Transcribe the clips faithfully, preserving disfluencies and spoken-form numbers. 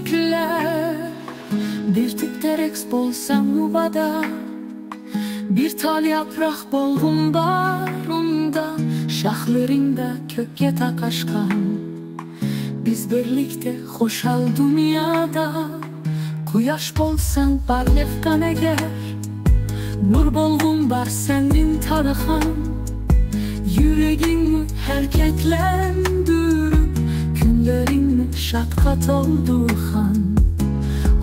كۈنلەر. بىر تۈپ تېرەك بولساڭ مۇبادا، بىر تال ياپراق بولغۇم بار ئۇندا، شاخلىرىڭدا كۆككە تاقاشقان. بىز بىرلىكتە خۇشال دۇنيادا، قۇياش بولساڭ پارلىغان ئەگەر، نۇر بولغۇم بار سەندىن تارىغان. يۈرىكىڭنى ھەرىكەتلەندۈرۈپ، كۈنلىرىڭنى شادلىققا تولدۇرغان.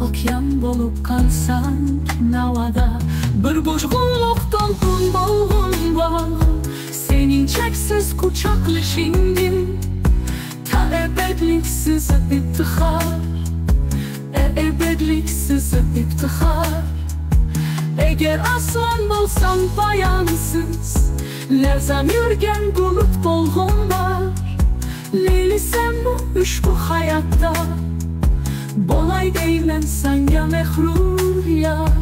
ئوكيان بولۇپ قالساڭ ناۋادا، بىر بوشلۇق دولقۇن بولغۇم بار سېنىڭ چەكسىز قۇچاقلىشىڭدىن. تا ئەبەدلىك سىزىپ ئىپتىخار، ئە-، ئەبەدلىك سىزىپ ئىپتىخار. ئەگەر ئاسمان بولساڭ پايانسىز، لەرزان يۈرگەن بۇلۇت بولغۇم بار. لەيلى سەنمۇ ئۇشبۇ ھاياتتا، بولاي دەيمەن ساڭا مەغرۇر يار.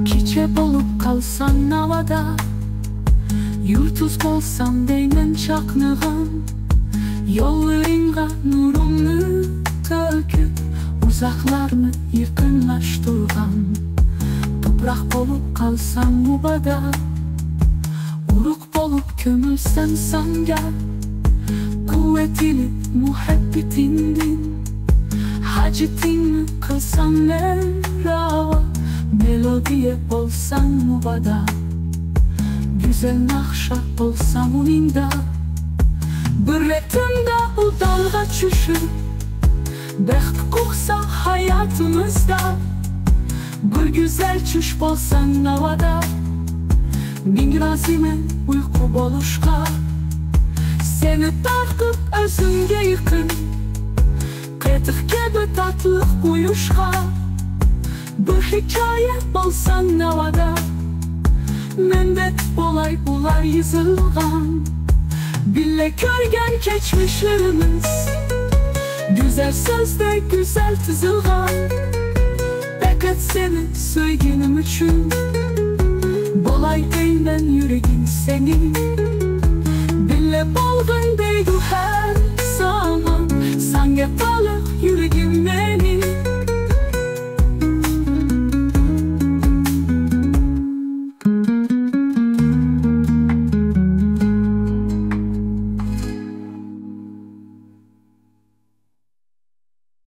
كېچە بولۇپ قالساڭ ناۋادا، يۇلتۇز بولسام دەيمەن چاقنىغان. يوللىرىڭغا نۇرۇمنى تۆكۈپ، ئۇزاقلارنى يېقىنلاشتۇرغان. توپراق بولۇپ قالسام مۇبادا، ئۇرۇق بولۇپ كۆمۈلسەم ساڭا، قۇۋۋەت ئېلىپ مۇھەببىتىڭدىن. ھاجىتىڭنى قىلسام مەن راۋا، مېلودىيە بولساڭ مۇبادا، گۈزەل ناخشا بولسام ئۇنىڭدا. بىر رىتىمدا ئۇ دالغا چۈشۈپ، بەخت قوقسا ھاياتىمىزدا. بىر گۈزەل چۈش بولساڭ ناۋادا، مىڭ رازىمەن ئۇيقۇ بولۇشقا. سېنى تارتىپ ئۆزۈمگە يېقىن، قېتىق كەبى تاتلىق قويۇشقا. بىر ھېكايە بولساڭ ناۋادا، مەنبەت بولاي ئۇلار يېزىلغان. بىللە كۆرگەن كەچمىشلىرىمىز، گۈزەل سۆزدە گۈزەل تىزىلغان. پەقەت سېنى سۆيگىنىم ئۈچۈن، بولاي دەيمەن يۈرىكىم سېنى. بىللە بولغىن دەيدۇ ھەر زامان، ساڭا تالىق يۈرىكىم.